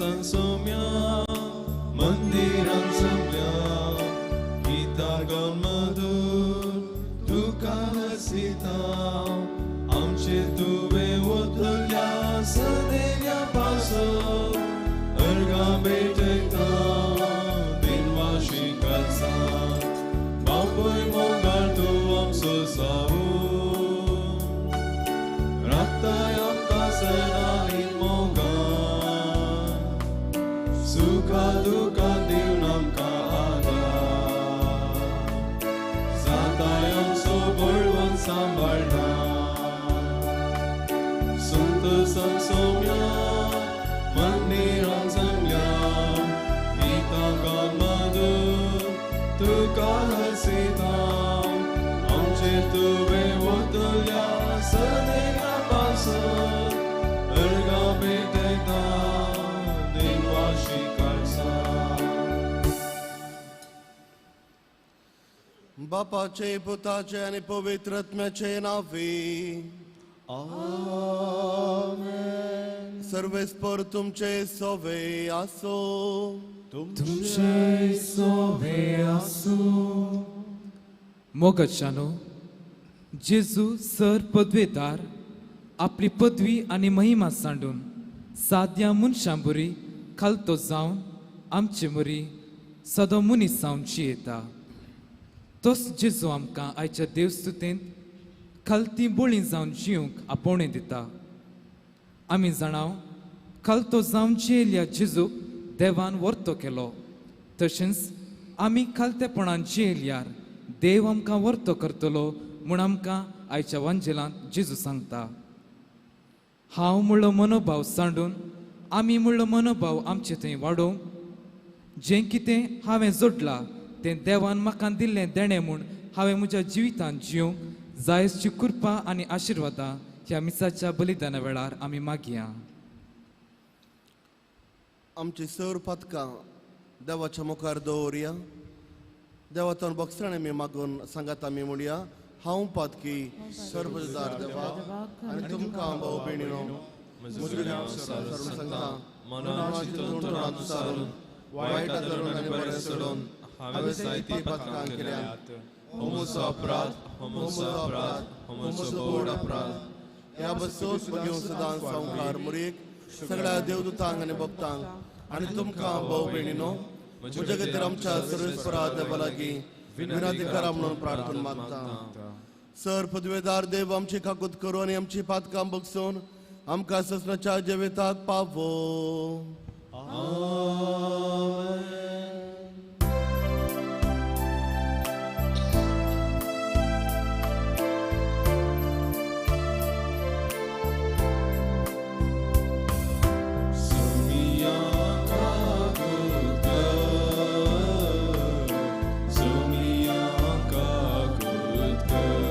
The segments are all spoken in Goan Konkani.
संसोम्या मंदिरान समल्या गीता गावन मधूर तुका हसिता आमचे तुवें वतल्या सदेल्या पासत अर्गां भेटयता दिनवाशी काळजान बापूय मोगाळ तूं आमचो जावूं राखताय आमकां सदां इन मोगान सुखा दुखा दिवन आमकां आदार जाताय आमचो बळवंत सांबाळना संत संसोम्या मंदिरान जमल्या गीतां गावन मधूर तुका हसिता आमचेर तुवें वतल्या सदेल्या पासत अर्गां भेटयता दिनवाशी काळजान. बापाचे, पुताचे आनी पवित्र आत्म्याचे नांवी. आमेन. सर्वेस्पर तुमचे सोवे आसो. तुमचे सोवे आसूं. मोगाच्यानो, जेजू सर पदवेदार आपली पदवी आनी महिमा सांडून साद्या मनशां बरी खालतो जावन आमचे मरी सदो मनीस जावन जियेता. तोच जेजू आमकां आयच्या देवस्तुतेंत खालती बळी जावन जिवंक आपोवणें दिता. आमी जाणाव, खालतो जावन जियेल्या जेजूक देवान वर्तो केलो, तशेंच आमी खालतेपणान जियेल्यार देव आमकां वर्तो करतलो म्हूण आमकां आयच्या वांजेलांत जेजू सांगता. हांव म्हणलो मनोभाव सांडून आमी म्हणलो मनोभाव आमचे थंय वाडोवंक, जें कितें हांवें जोडलां तें देवान म्हाका दिल्लें देणें म्हूण हांवें म्हज्या जिवितांत जिवंक जायसची कृपा आनी आशिर्वादां ह्या मिसाच्या बलिदाना वेळार आमी मागया. आमची सर पातकां देवाच्या मुखार दवरया. देवातून बक्षाणे आमी मागून सांगात आमी म्हणया, हांव पातकी सर्वदार देवा आनी तुमकां भाव भयणीनो म्हज्या सांगता, मनाची तोंडांत सारून वायट धरून आनी बरें सोडून हांवें जायतीं पातकां केल्यात. हो म्हजो अपराध, हो म्हजो अपराध, हो म्हजो व्हड अपराध. ह्या बसून घेवन सदां संवकार मुरीक सगळ्या देवदूतांक आनी भक्तांक आनी तुमकां भाव भयणीनो म्हज्या खातीर आमच्या सर्वेस्परा देवा लागीं विनंती करा म्हणून प्रार्थना मागता. सर पदवेदार देव आमची काकूत करूं आनी आमची पातकां बगसून आमकां ससनाच्या जिविताक पावो. आमेन. सोमिया काकूत कर, सोमिया काकूत कर,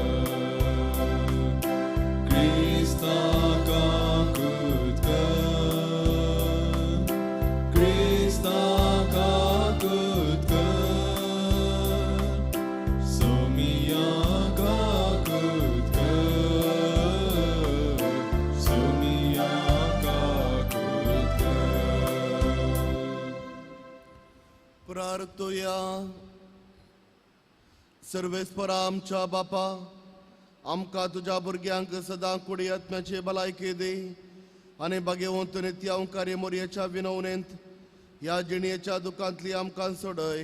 क्रिस्ता काकूत कर, क्रिस्ता काकूत कर, सोमिया काकूत कर, सोमिया काकूत कर. प्रार्थुया. सर्वेस्परा आमच्या बापा, आमकां तुज्या भुरग्यांक सदां कुडी आत्म्याची भलायकी दी आनी बागेवंत नित्य मोरयेच्या विनवणेंत ह्या जिणेच्या दुखांतली आमकां सोडय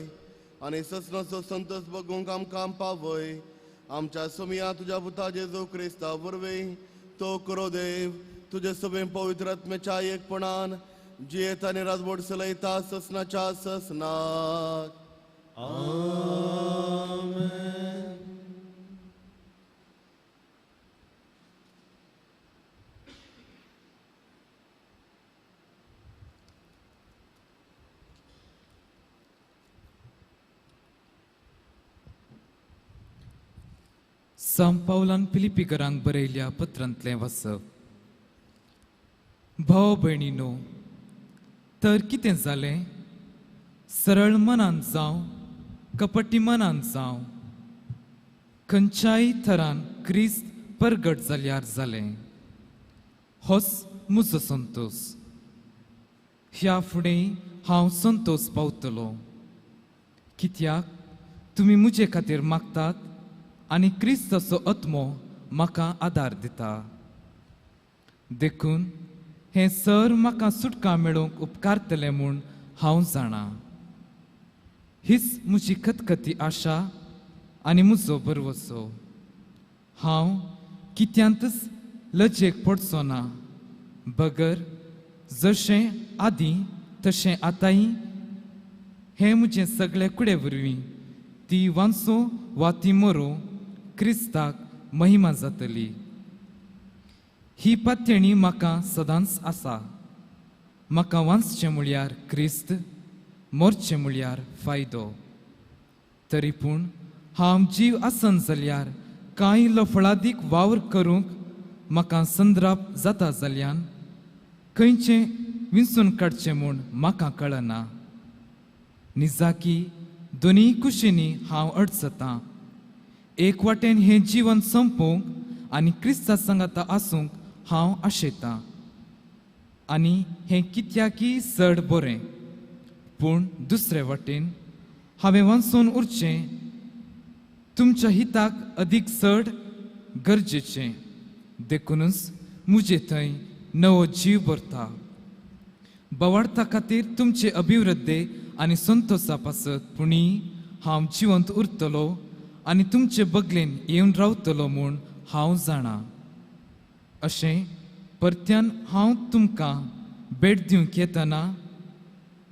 आनी ससनाचो संतोष बगूंक आमकां पावय. आमच्या सोमिया तुज्या पुता जेजू क्रिस्ता वरवीं तो करो देव तुजे सगळे पवित्र आत्म्याच्या एकपणान जियेत आनी राजवट चलयता ससनाच्या ससनाक. आमेन. सांत पावलान फिलिपीकरांक बरयल्या पत्रांतलें वाचप. भाव भयणीनो, तर कितें जालें? सरळ मनान जावं, कपटी मनान जावं, खंयच्याय थरान क्रिस्त परगट जाल्यार जालें, होच म्हजो संतोश. ह्या फुडें हांव संतोष पावतलो, कित्याक तुमी म्हजे खातीर मागतात आनी क्रिस्ताचो आत्मो म्हाका आदार दिता. देखून हें सर म्हाका सुटका मेळोवंक उपकारतलें म्हूण हांव जाणा. हीच म्हजी खतखती आशा आनी म्हजो भरवसो. हांव कित्यांतच लजेक पडचो ना, बगर जशें आदीं तशें आतांय हें म्हजें सगळे कुडे वरवीं ती वांचो वा ती मरो क्रिस्ताक महिमा जातली. ही पात्यणी म्हाका सदांच आसा. म्हाका वांचचें म्हळ्यार क्रिस्त, मरचें म्हळ्यार फायदो. तरी पूण हांव जीव आसन जाल्यार कांय लफळादीक वावर करूंक म्हाका संद्राप जाता जाल्यान खंयचें विंचून काडचें म्हूण म्हाका कळना. निजाकी दोनूय कुशींनी हांव अडचतां. एक वाटेन हें जिवन सोंपोवंक आनी क्रिस्ता सांगाता आसूंक हांव आशेतां आनी हें कित्याकय चड बरें. पूण दुसरे वाटेन हांवें वाचून उरचें तुमच्या हिताक अदीक चड गरजेचें. देखूनच म्हजे थंय नवो जीव भरता. बवार्था खातीर तुमचे अभिवृद्धे आनी संतोशा पासत पुणी हांव जिवंत उरतलो आनी तुमचे बगलेन येवन रावतलो म्हूण हांव जाणा. अशें परत्यान हांव तुमकां भेट दिवंक येतना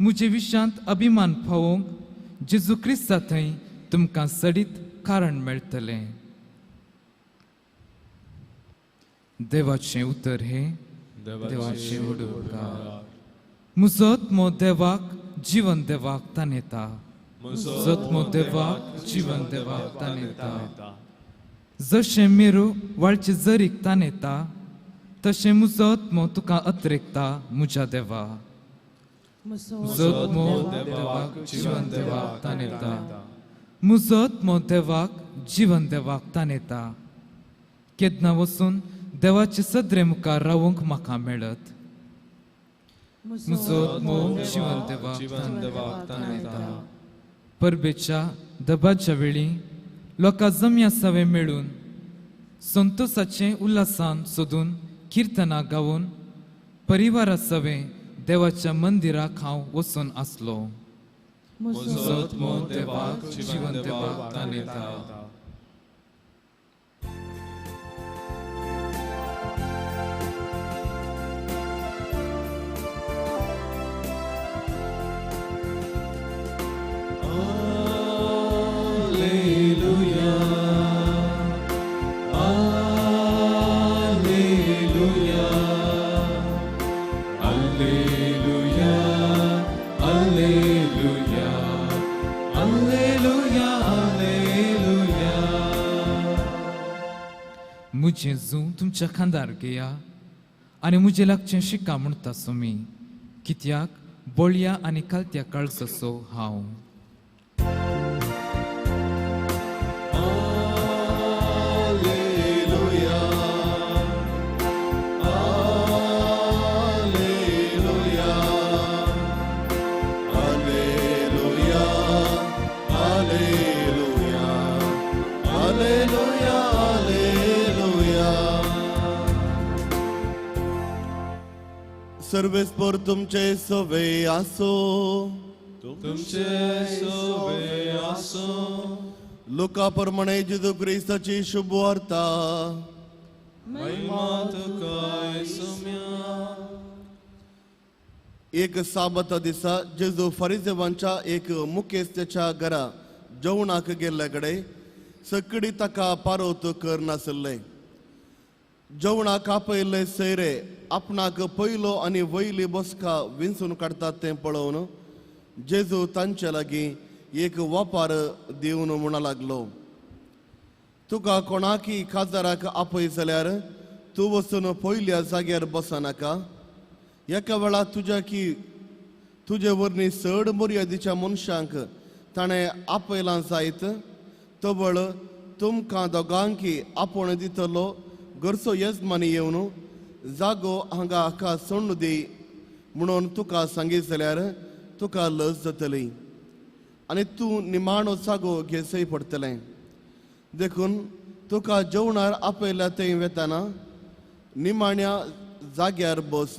म्हजे विशांत अभिमान पावोवंक जेजू क्रिस्ता थंय तुमकां सडीत कारण मेळटलें. देवाचें उतर हें देवाचें उडोवकार. म्हजो आत्मो देवाक जिवन देवाक तानेता. म्हजो आत्मो देवाक जिवन देवाक तानेता. जशें मेरो वाळचे जरीक तानेता तशें म्हजो आत्मो तुका अत्रेकता म्हज्या देवा. म्हजो आत्मो देवाक जिवन देवाक तानेता. म्हजो आत्मो देवाक जिवन देवाक तानेता. केन्ना वचून देवाचे सदरे मुखार रावूंक म्हाका मेळत. म्हजो आत्मो जिवन देवाक तानेता. परबेच्या दबाच्या वेळी लोकां जमया सवे मेळून संतोसाचें उल्हासान सोदून किर्तनां गावन परिवारा सवे देवाच्या मंदिराक हांव वचून आसलो. म्हजो आत्मो देवाक जिवन देवाक तानेता. म्हजें जूं तुमच्या खांदार घेया आनी म्हजें लागचें शिका म्हणटा सुमी, कित्याक बळया आनी कालत्या काळजाचो हांव. सर्वेस्पर तुमचे सवे आसो. तुमचे सवे आसो. लुका प्रमाणे जेजू क्रिस्ताची शुभ वार्ता. महिमा तुका सोम्या. एक साबता दिसा जेजू फरिजेवांच्या एक मुखेस्त्याच्या घरा जेवणाक गेल्ले कडेन सगळी ताका पारोत करनासले. जेवणाक आपयल्ले सैरे आपणाक पयलो आनी वयली बसका विंचून काडटात तें पळोवन जेजू तांचे लागीं एक वापार दिवन म्हणा लागलो, तुका कोणाकी खाजदाराक आपय जाल्यार तूं वचून पयल्या जाग्यार बसनाका. एका वेळार तुज्या की तुजे वरवीं चड मर्यादीच्या मनशांक ताणें आपयलां जायत तवळ तुमकां दोगांकी आपोवणें दितलो. घरचो येजमानी येवन जागो हांगा हाका सोडून दी म्हणून तुका सांगीत जाल्यार तुका लज जातली आनी तूं निमाणो जागो घेसय पडटलें. देखून तुका जेवणार आपयल्या थंय वेताना निमाण्या जाग्यार बस.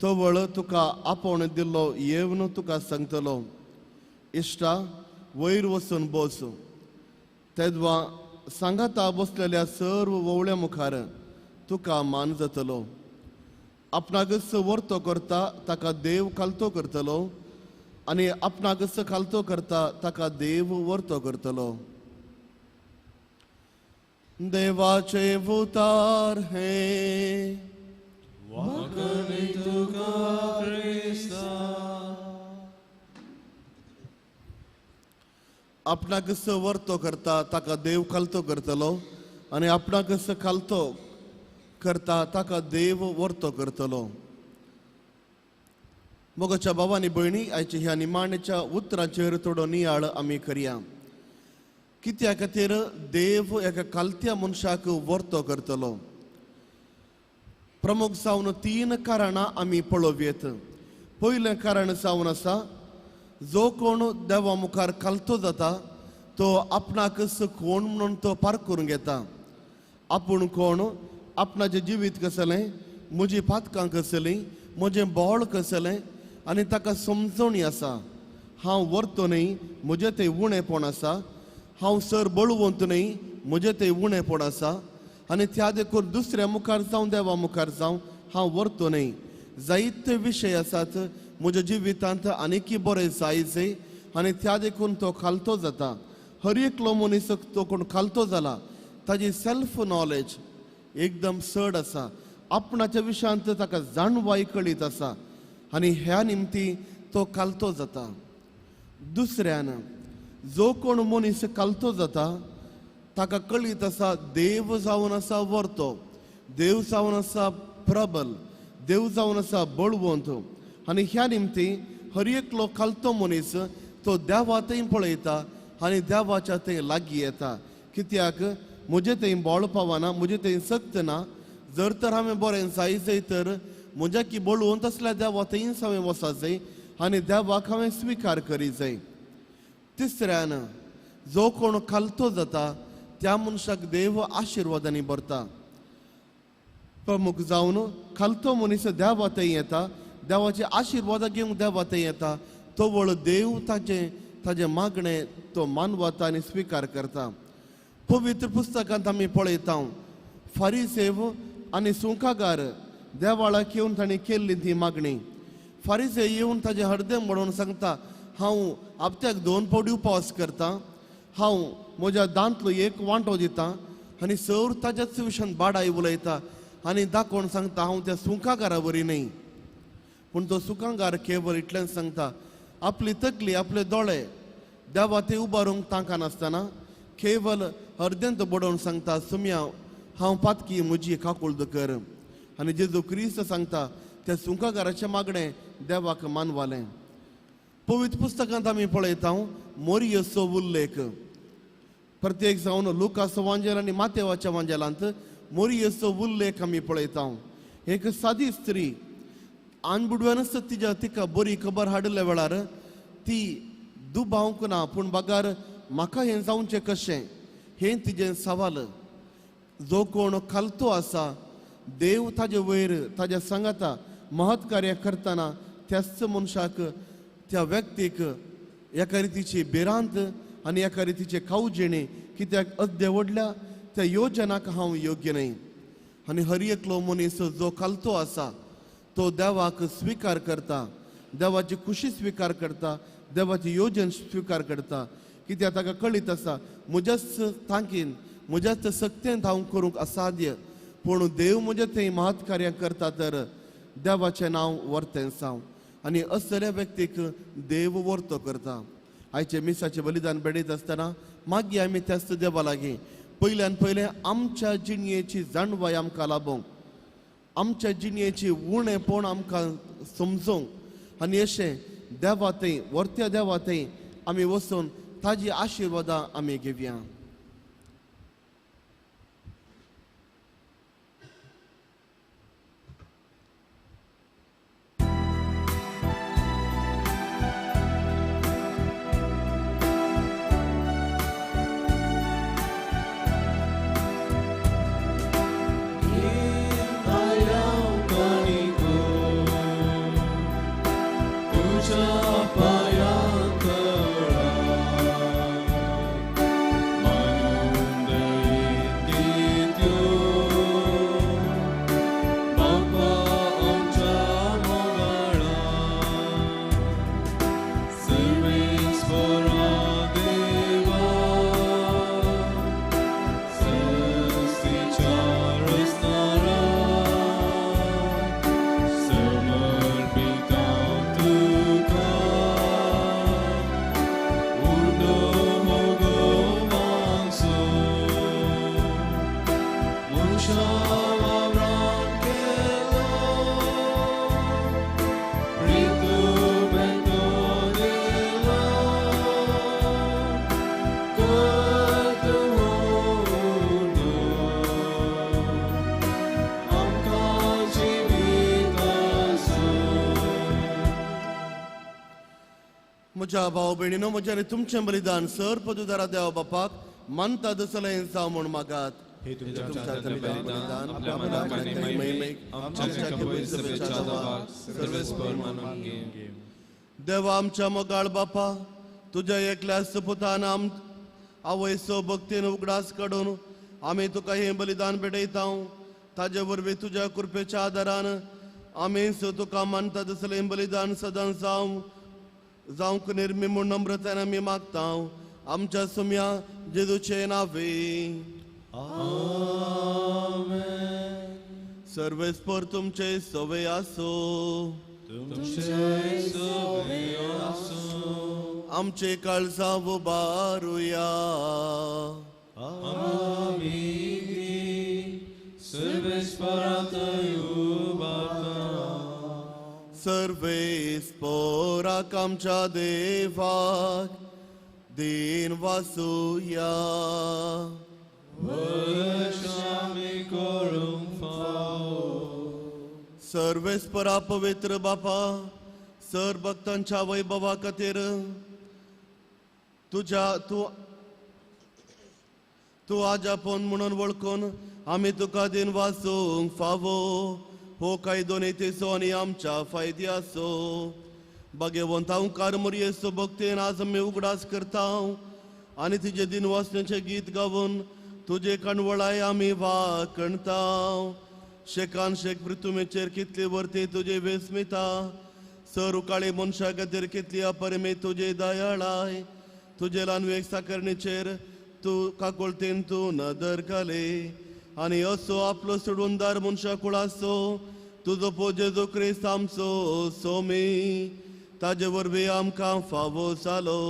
तवळ तुका आपोवन दिल्लो येवन तुका सांगतलो, इश्टा वयर वचून बस. तेदवा सांगाता बसलेल्या सर्व वोवळ्या मुखार तुका मान जातलो. आपणाकच वर्तो करता ताका देव खालतो करतलो आनी आपणाकच खालतो करता ताका देव वर्तो करतलो. देवाचे उतार हे वाकणी तुका क्रिस्ता. आपणाकच वर्तो करता ताका देव खालतो करतलो आनी आपणाकच खालतो करता ताका देव वर्तो करतलो. मोगाच्या बाबा आनी भयणी, आयच्या ह्या निमाणेच्या उतरांचेर थोडो नियाळ आमी करया. कित्या खातीर देव एका खालत्या मनशाक वर्तो करतलो? प्रमुख जावन तीन कारणां आमी पळोवयेत. पयलें कारण जावन आसा, जो कोण देवा मुखार खालतो जाता तो आपणाकच कोण म्हणून तो पार्क करून घेता. आपूण कोण, आपणाचें जिवीत कसलें, म्हजी पातकां कसलीं, म्हजें बोळ कसलें आनी ताका समजवणी आसा. हांव वर्तो न्हय, म्हजें तें उणेपण आसा. हांव सर बळवंत न्हय, म्हजें तें उणेपण आसा. आनी त्या देखून दुसऱ्या मुखार जावं देवा मुखार जावं हांव वर्तो न्हय. जायते विशय आसात म्हज्या जिवितांत आनीकय बरें जाय आनी त्या देखून तो खालतो जाता. हर एकलो मनीस तो कोण खालतो जाला ताजी सेल्फ नॉलेज एकदम चड आसा. आपणाच्या विशयांत ताका जाणवाय कळीत आसा आनी ह्या निमती तो खालतो जाता. दुसऱ्यान जो कोण मनीस खालतो जाता ताका कळीत आसा देव जावन आसा वर्तो, देव जावन आसा प्रबल, देव जावन आसा बळवंत. आनी ह्या निमती हर एकलो खालतो मनीस तो देवा थंय पळयता आनी देवाच्या थंय लागीं येता. कित्याक म्हजें थंय बळ पावना, म्हजें थंय सक्त ना. जर तर हांवें बरें जाय जाय तर म्हज्या की बळवंत आसल्या देवा थंयच हांवें वचा जाय आनी देवाक हांवें स्विकार करी जाय. तिसऱ्यान जो कोण खालतो जाता त्या मनशाक देव आशिर्वादांनी भरता. प्रमुख जावन खालतो मनीस देवा थंय येता, देवाचे आशिर्वाद घेवंक देवा थंय येता. तवळ देव ताजें ताजें मागणें तो मानवता आनी स्विकार करता. पवित्र पुस्तकांत आमी पळयता फारीसेव आनी सुंकागार देवाळाक येवन तांणी केल्ली ती मागणी. फारीसेव येवन ताजें हृदय म्हणून सांगता, हांव हप्त्याक 2 फावटी उपवास करता, हांव म्हज्या दांतलो एक वांटो दिता आनी सर ताज्याच विशयान बाडाय उलयता आनी दाखोवन सांगता हांव त्या सुंकागारा वरी न्हय. पूण तो सुकांगार केवळ इतल्यान सांगता आपली तकली आपले दोळे देवा ते उबारूंक तांकां नासतना केवळ अर्द्यांत बडोवन सांगता, सुम्या हांव पातकी म्हजी काकुळद कर. आनी जेजू क्रिस्त सांगता त्या सुंकागाराचें मागणें देवाक मानवालें. पवित्र पुस्तकांत आमी पळयता मोरियसो उल्लेख. प्रत्येक जावन लुकास वांजेल आनी मातेवाच्या वांजेलांत मोरियसो उल्लेख आमी पळयता. एक सादी स्त्री आनबुडव्यानच तिज्या तिका बरी खबर हाडिल्ल्या वेळार ती दुबावंक ना, पूण बगार म्हाका हें जावचें कशें हें तिजें सवाल. जो कोण खालतो आसा देव ताजे वयर ताज्या सांगाता महत्कार्य करतना त्याच मनशाक त्या व्यक्तीक एका रितीची भिरांत आनी एका रितीचे कावजेणे कित्याक अद्दे व्हडल्या त्या योजनाक हांव योग्य न्हय. आनी हर एकलो मनीस जो खालतो आसा तो देवाक स्विकार करता, देवाची खुशी स्विकार करता, देवाची योजन स्विकार करता. कित्याक ताका कळीत आसा म्हज्याच तांकीन म्हज्याच सक्तेन हांव करूंक असाध्य, पूण देव म्हजें थंय महत्कार्य करता तर देवाचें नांव वर्तें जावं. आनी असल्या व्यक्तीक देव वर्तो करता. आयचे मिसाचें बलिदान भेटयत आसतना मागीर आमी त्याच देवा लागीं पयल्यान पयलें आमच्या जिणयेची जाणवाय आमकां लाबोवंक, आमच्या जिणयेची उणेपण आमकां समजोवंक आनी अशें देवा थंय वर्त्या देवा थंय आमी वचून ताजी आशिर्वादां आमी घेवया. मनशा वावरान केलो प्रीतु बेतो दिला करत उरलो आमकां जिवीत आसूं. म्हज्या भाव भयणीनो, म्हज्या आनी तुमचें बलिदान सर पदुदारा देवा बापाक मानता दसलें जावं म्हूण मागात. हे तुमच्या तुमच्या हातांतलें बलिदान बलिदान आपल्या मनाक आनी महिमेक आमच्या कबूल सभेच्या देवाक सर्वेस्पर मानून घे. देवा आमच्या मोगाळ बापा, तुज्या एकल्या सुपुतान आम आवयचो भक्तीन उगडास काडून आमी तुका हें बलिदान भेटयता. ताजे वरवीं तुज्या कृपेच्या आदारान आमी तुका मानता तसलें बलिदान सदां जावं जावंक निर्मी म्हूण नम्रतायेन आमी मागता. आमच्या सुम्या जेजूचे नावे. सर्वेस्पर तुमचे सवे आसो. तुमचे सोबे आसूं. आमचे काळजां उबारुया. आमी सर्वेस्परात उबारता. सर्वेस्पराक आमच्या देवाक दीन वासुया. आमी करूंक फावो. सर्वेस्परा पवित्र बापा, सर भक्तांच्या वैभवा खातीर तुज्या तूं तूं आज आपोवन म्हणून वळखून आमी तुका दिन वाचूंक फावो. हो कायदो नेतेचो आनी आमच्या फायद्याचो. बागेवंत हांवकार मोरयेचो भक्तीन आज आमी उगडास करता आनी तिजे दिन वाचण्याचें गीत गावन तुजे काणवळाय आमी वाकणता. शेकान शेक पृथ्वीचेर कितली वर्ती तुजे वेस्मिता, सर उकाळी मनशा खातीर कितली अपरिमेत तुजे दयाळाय. तुजे ल्हानवेक साकरणीचेर तूं काकुळतेन तूं नदर घाले आनी असो आपलो सोडूनदार मनशा कुळाचो तुजो पो जेजू क्रिस्त आमचो सोमी ताजे वरवीं आमकां फावो जालो.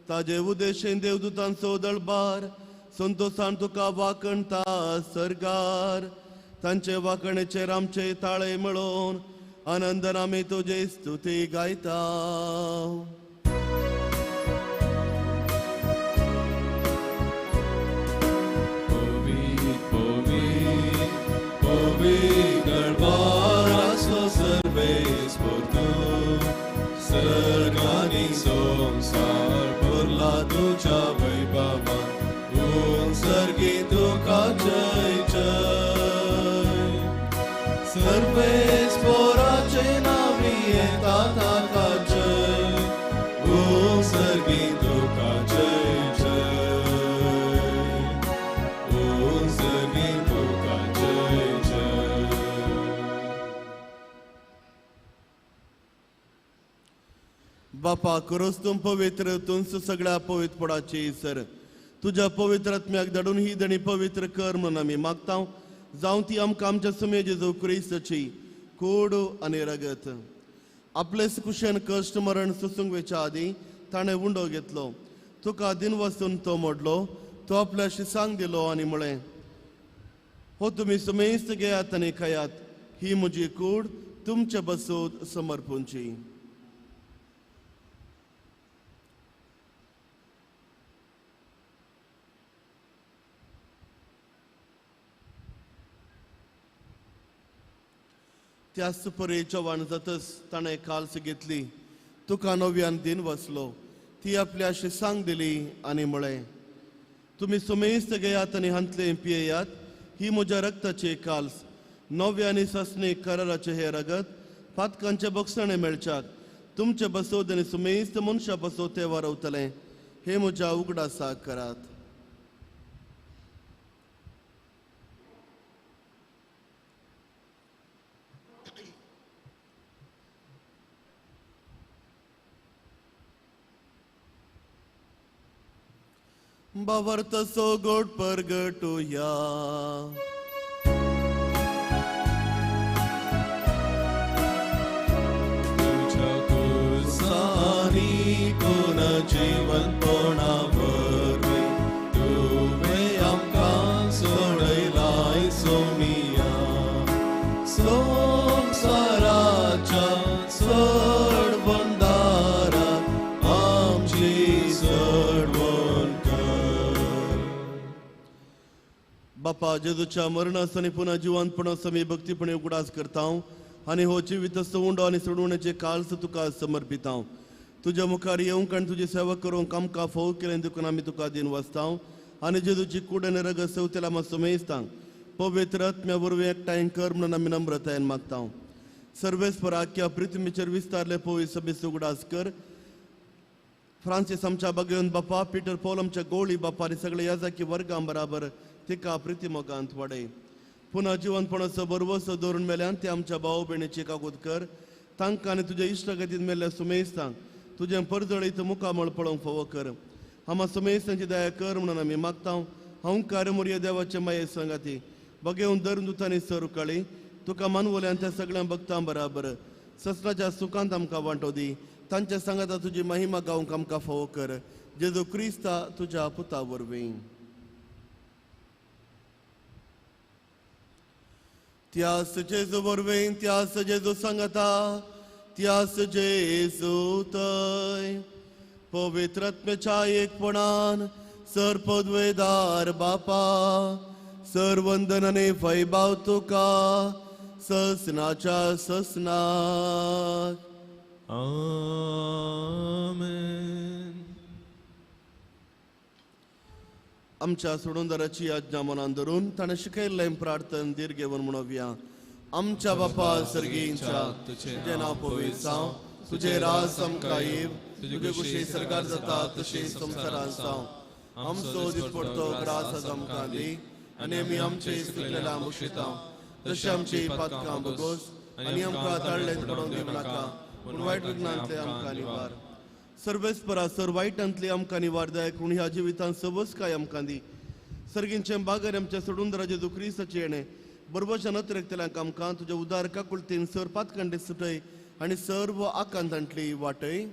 ताजे उदेशेन देवदूतांचो दळबार संतोशान तुका वाकणता सरकार. तांचे वाकणेचेर आमचे ताळे मेळोवन आनंदान आमी तुजे स्तुती गायता. पवित्र पवित्र पवित्र दरबाराचो सर्वेस्पर तूं, सर्गांनी संवसार भरला तुज्या वैभवान. उंचर्गी तुका जय जय. सर्वेस्पराचे नांवी येता ताका जय. उंचर्गी तुका जय जय. उंचर्गी तुका जय जय. बापा करोस तूं पवित्र तुंच सगळ्या पवित्रपणाची सर तुज्या पवित्र आत्म्याक धाडून ही देणी पवित्र कर म्हणून आमी मागता. जावं ती आमकां आमच्या सुमे जेजू क्रिस्ताची कोड आनी रगत. आपलेच कुशेन कश्ट मरण सोसूंक वेच्या आदीं ताणें उंडो घेतलो, तुका दिन वचून तो मोडलो, तो आपल्या शिसांक दिलो आनी म्हळें, हो तुमी सुमेस्त घेयात आनी खायात, ही म्हजी कूड तुमचे बसून समर्पूंची. त्याच परी चव्हाण जातच ताणें काल्स घेतली, तुका नव्यान दिन वसलो, ती आपल्या शिसांक दिली आनी म्हळें, तुमी सुमेस्त घेयात आनी हांतलें पियेयात, ही म्हज्या रक्ताची काल्स, नव्या आनी सासणी कराराचें हें रगत पातकांचे बक्षणें मेळच्याक तुमचे बसोद आनी सुमेस्त मनशा बसोद तें वारवतलें. हे म्हज्या उगडासाक करात. बावर्त सोगोट परगटुया. तुझ्या कुसानी पुनर्जीवनपणा वरवीं तुवें आमकां सोडयलाय. बापा जेजूच्या मरणास आनी पुन्हा जिवंतपणास आमी भक्तीपणे उगडास करता आनी हो जिवीत उंडो आनी सोडवण्याचे काळस तुका समर्पिता. तुज्या मुखार येवंक आनी तुजी सेवा करूंक आमकां फोव केलें देखून आमी तुका दिन वाचता आनी जेजूची कूड आनी रगत सवतेला आमी समेजता. पवित्र आत्म्या वरवीं एकठांय कर म्हणून आमी नम्रतायेन मागता. सर्वेस्पर आख्या पृथ्वीचेर विस्तारले पवित्र सभेचो उगडास कर. फ्रांसीस आमच्या बागेवन बापा, पीटर पॉल आमच्या गोळी बापा आनी सगळे याजाकी वर्गां बराबर तिका प्रितीमोगांत वाडय. पुन्हा जिवनपणाचो बरवसो दवरून मेल्यान ते आमच्या भाव भयणीची कागूत कर. तांकां आनी तुज्या इश्टागतीन मेल्ल्या सुमेस्तांक तुजें परजळीत मुखामळ पळोवंक फावो कर. आमा सुमेस्तांची दया कर म्हणून आमी मागता. हांव कार्य देवाचे माये संगाती बगेवन दरदुतांनी सर उकाळी तुका मानवल्यान त्या सगळ्या भक्तां बराबर ससनाच्या सुखांत आमकां वांटो दी. तांच्या सांगाता तुजी महिमा गावंक आमकां फावो कर. जेजू क्रिस्ता तुज्या पुता वरवीं. त्यास जेजू वरवीं, त्यास जेजू सांगाता, त्यास जेजू थंय पवित्र आत्म्याच्या एकपणान सर पदवेदार बापा सर वंदनाने फैबाव तुका ससनाच्या ससनाक. आमेन. आमच्या सोडूनदाराची आज्ञा मनान धरून ताणें शिकयल्लें प्रार्थन धीर घेवन म्हणोवया. आमच्या बापा सर्गींच्या, तुजें नांव पवित्र जावं, तुजें राज आमकां येव, तुजे कुशी सरकार जाता तशें संवसारांत जावं. आमचो दिसपडतो ग्रास आज आमकां दी आनी आमी आमचे चुकलेल्या बक्षिता तशें आमची पातकां भोगोस आनी आमकां ताळ्ळें पडोवंक दिवं नाका, पूण वायट विघ्नांतले आमकां निवार. सर्वेस्परा सर वायटांतले आमकां निवार जाय, पूण ह्या जिवितांत सबस काय आमकां दी. सर्गींचे बागर आमच्या सोडून जेजू क्रिस्ताचें येणें बरोबरच्या नतरेकतल्यांक आमकां तुज्या उदार काकुळतीन सर पातकांडे सुटय आनी सर्व आकांतांतली वाटय.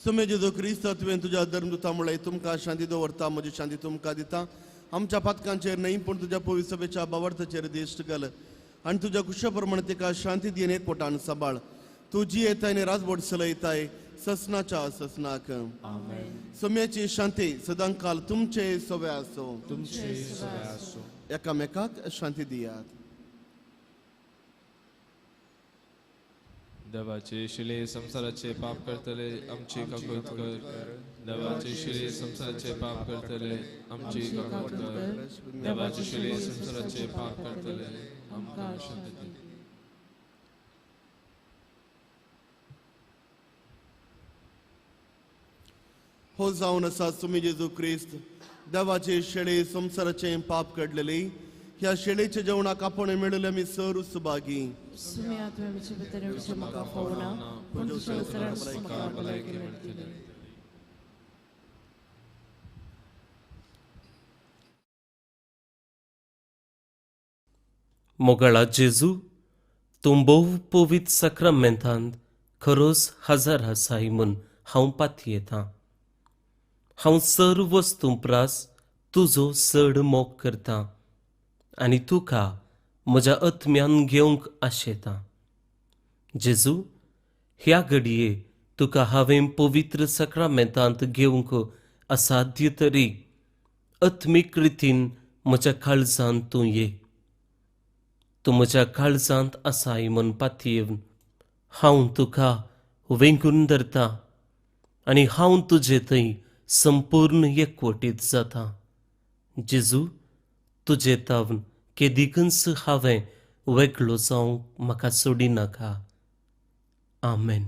सुमे जेजू क्रिस्ता तुवें तुज्या धर्मदूता मुळे तुमकां शांती दवरता, म्हजी शांती तुमकां दिता. आमच्या पातकांचेर न्हय पूण तुज्या पवित्र सभेच्या बावार्थाचेर दिश्ट घाल आनी तुज्या कुशा प्रमाणे तिका शांती दी आनी एकवटान सांबाळ. तूं जियेताय आनी राजवट चलयताय ससनाच्या ससनाक. सम्याची शांती सदांकाल तुमचे सवे आसो. एकामेकाक शांती दियात. देवाचे शिले संसाराचे पाप करतले आमची काकूत कर. देवाचे शिले संसाराचे पाप करतले आमची काकूत कर. देवाचे शिले संसाराचे पाप करतले आमकां शांती दी. हो जावन आसा तुमी जेजू क्रिस्त देवाचे शेळे संवसाराचे पाप काडलेली. ह्या शेळेच्या जेवणाक आपण मेळिल्ले आमी सर सुभागी. मोगाळा जेजू, तूं भोव पवित्र साक्रामेंतांत खरोच हजर आसाय म्हूण हांव पातयेतां. हांव सर्व वस्तूं प्रास तुजो चड मोग करतां आनी तुका म्हज्या आत्म्यान घेवंक आशेतां. जेजू, ह्या घडये तुका हांवें पवित्र साक्रामेंतांत घेवंक असाध्य तरी आत्मीक रितीन म्हज्या काळजांत तूं ये. तूं म्हज्या काळजांत आसाय म्हूण पातयेवन हांव तुका वेंगून धरतां आनी हांव तुजे थंय संपूर्ण एकवटीत जाता. जेजू, तुजे तावन केदिकूच हांवें वेगळो जावंक म्हाका सोडिनाका. आमेन.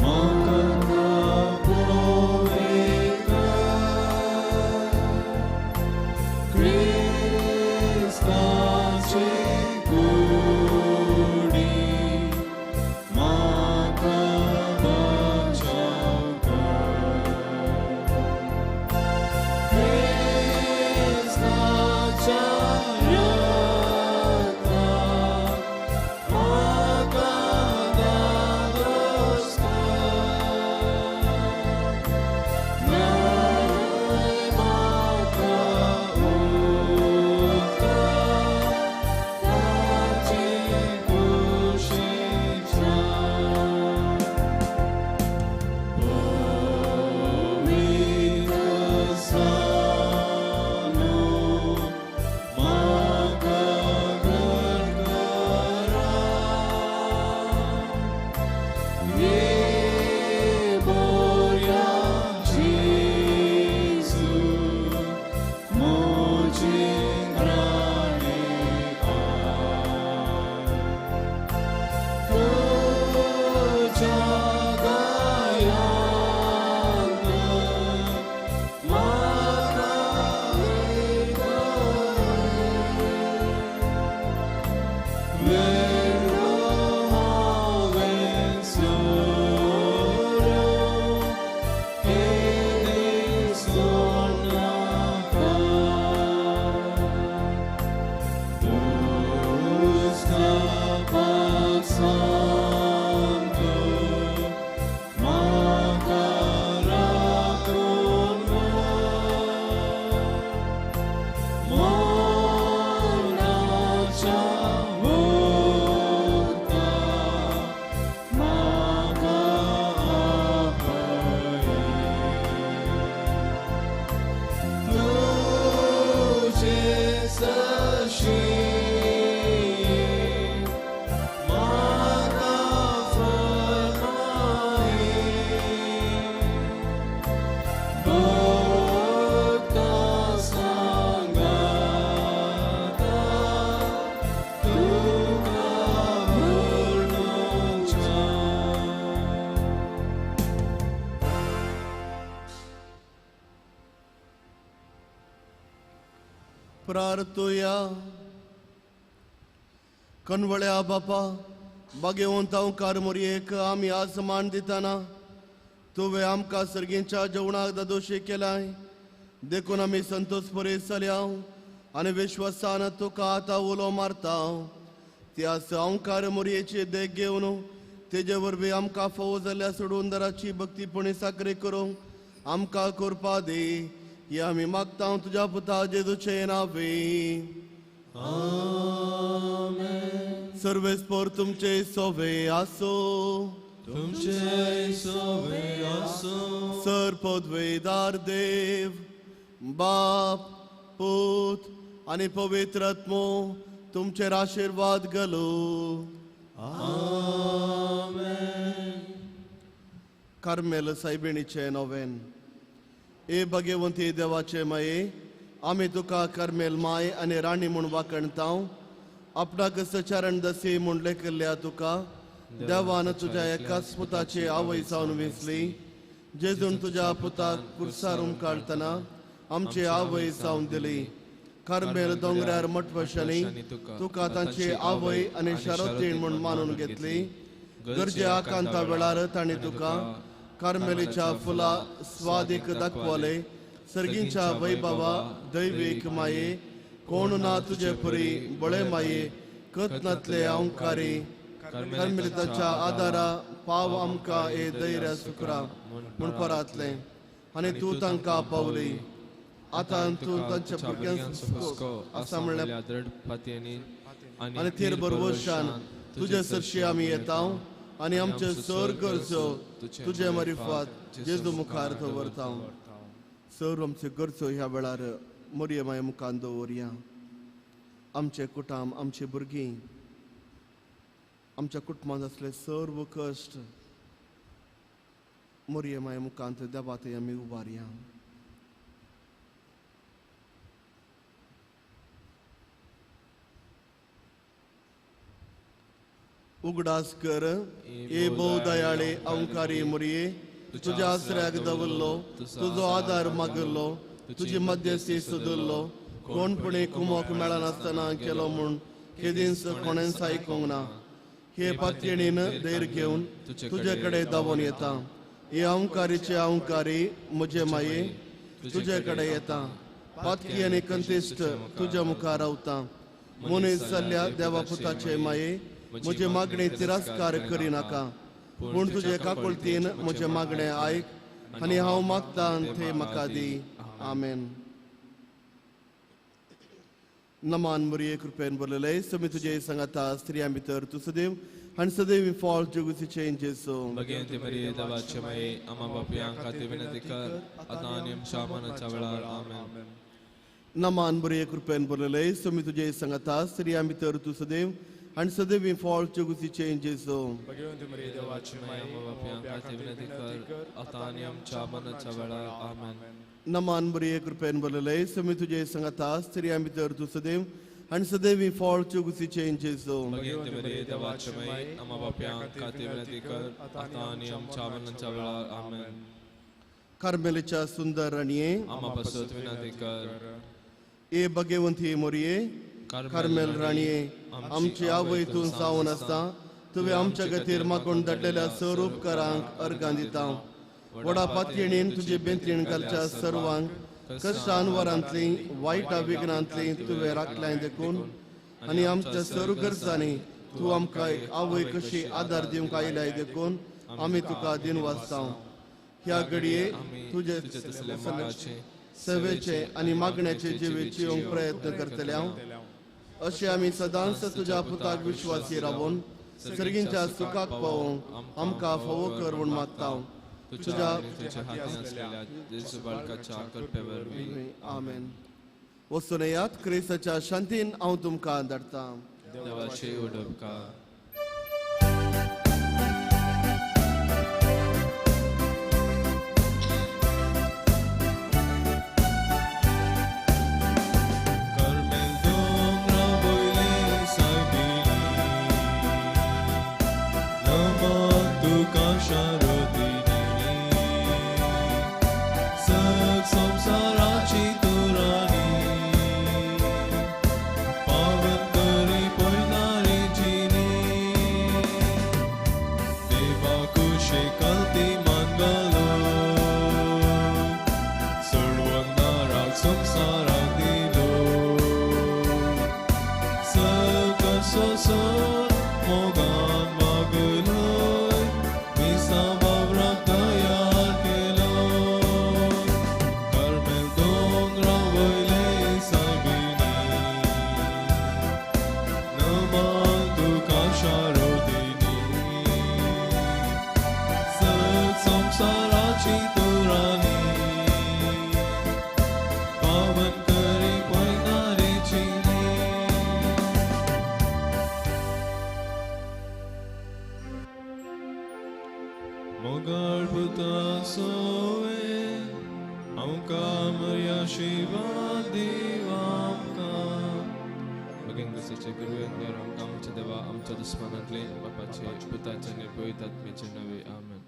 म्हाका पवित्र. प्रार्थुया. कनवळ्या बापा, बागेवंत हांवकार मोरयेक आमी आज मान दितना तुवें आमकां सर्गींच्या जेवणाक दादोशी केलाय, देखून आमी संतोष परेस जाल्या आनी विश्वासान तुका आतां उलो मारता. त्याच हांवकार मोरयेची देख घेवन तेजे वरवीं आमकां फावो जाल्ल्या सोडून भक्तीपणी साकरी करूंक आमकां करपा दी. हे आमी मागता तुज्या पुता जेजूचे नांवे. सर्वेस्पोर तुमचे सोवे आसो. तुमचे सोवे आसो. सर पदवेदार देव बाप पूत आनी पवित्र आत्मो तुमचेर आशिर्वाद घालू. आमेन. कार्मेल सायबिणीचें नोवेन. ए भगवंती देवाचे माये, आमी तुका कार्मेल माय आनी राणी म्हूण वाखणता. आपणाक सचारण दसी म्हूण लेखिल्ल्या तुका देवान तुज्या एकाच पुताची आवय जावन वेंचली. जेजून तुज्या पुताक कुर्सार उमकाळतना आमची आवय जावन दिली. कार्मेल दोंगरार मठवशांनी तुका तांची आवय आनी शारोतीण म्हूण मानून घेतली. गरजे आकांता वेळार तांणी तुका कार्मेलीच्या फुलां स्वादीक दाखवले. सर्गींच्या वैभवा दैवीक माये, कोण ना तुजे परी बळे माये, कथनांतले अंकारी कार्मेलिताच्या आदारा पाव आमकां ए दैर्या सुकरा म्हूण परातलें आनी तूं तांकां पावली. आतां तूं तांच्या भुरग्यांक आसा म्हणल्यार आनी थेर बरवशान तुजे सरशी आमी येता आनी आमचे सर गरजो तुजे मारिफात जेजू मुखार दवरता. सर आमचे गरजो ह्या वेळार मोरये माये मुखार दवरया. आमचे कुटाम, आमची भुरगीं, आमच्या कुटुंबांत आसले सर्व कश्ट मोरये माये मुखांत देवा थंय आमी उबारया. उगडास कर ए भोव दयाळे अंकारी मोरये, तुज्या आसऱ्याक दवरलो, तुजो आदार मागल्लो, तुजी मध्यस्थी सोदल्लो. कोणपणी कुमोक मेळनासतना केलो म्हूण केदींच कोणेंच आयकूंक ना. हे पातयेणीन धैर्य घेवन तुजे कडेन धांवून येता. हे अंकारीचे अंकारी म्हजे माये तुजे कडेन येता. पातकी आनी कंतिश्ट तुज्या मुखार रावता. मनीस जाल्ल्या देवा पुताचे माये, म्हजे मागणे तिरस्कार करिनाका, पूण तुजे काकुळतीन म्हजें मागणें आयक आनी हांव मागता थंय म्हाका दी. आमेन. नमान मोरये, कृपेन भरलेले समी तुजे सांगाता. स्त्रियां भितर तूं सदैव आनी सदैव फळ जगुसीचें जेजू. भगवंती मरिये देवाचे माये, आमा पापयांक खातीर विनंती कर आतां आनी आमच्या मरणाच्या वेळार. आमेन. नमान मोरये, कृपेन भरलेले समी तुजे सांगाता. स्त्रियां भितर तूं सदैव आनी सदैव फळ जगुसीचें जेजू. भगवंती मरिये देवाचे माये, आमा पापयांक खातीर विनंती कर आतां आनी आमच्या मरणाच्या वेळार. आमेन. नमान मोरये, कृपेन भरलेले समी तुजे सांगाता. स्त्रियां भितर तूं सदैव आनी सदैव फळ जगुसीचें जेजू. भगवंती मरिये देवाचे माये, आमा पापयांक खातीर विनंती कर आतां आनी आमच्या मरणाच्या वेळार. आमेन. कार्मेलीच्या सुंदर राणये, आमा पासत विनंती कर. ए भगवंती मोरये, कार्मेल राणये, आमची आवय तूं जावन आसता. तुवें आमच्या खातीर मागून धाडलेल्या सर उपकारांक अर्गां दिता. व्हडा पातयेणीन तुजी बेंतीण घालच्या सर्वांक कश्टान वरांतली वायटा विघ्नांतली तुवें राखल्याय देखून आनी आमच्या सर गरजांनी तूं आमकां एक आवय कशी आदार दिवंक आयल्याय देखून आमी तुका दिनवासता. ह्या घडये तुजे सेवेचे आनी मागण्याचे जिवीत जिवंक प्रयत्न करतले हांव. अशें आमी सदांच तुज्या पुताक विश्वासी रावून सर्गींच्या सुखाक पावोवंक आमकां फावो कर म्हूण मागता. तुज्या आमेन. वचून येयात, क्रिस्ताच्या शांतीन हांव तुमकां धाडटा. देवाचे उडपकार. संसाराची तू राणी. सोसून मोगान वागलोय मिसा वावराक तयार केलो कार्मेल दोंगरा वयले सायबिणी नमन तुका शारोदिनी सत संवसाराची तुरानी पावन करी पयनारेची. मोगाळ पुता सोवे आमकां मर्या शिवा दिव आमकां. भगिनी गुरुवेंद्र आमकां आमच्या देवा आमच्या दुस्मानांतले बापाचे पुताचे आनी पवित्र आत्म्याचे नावे आमेन.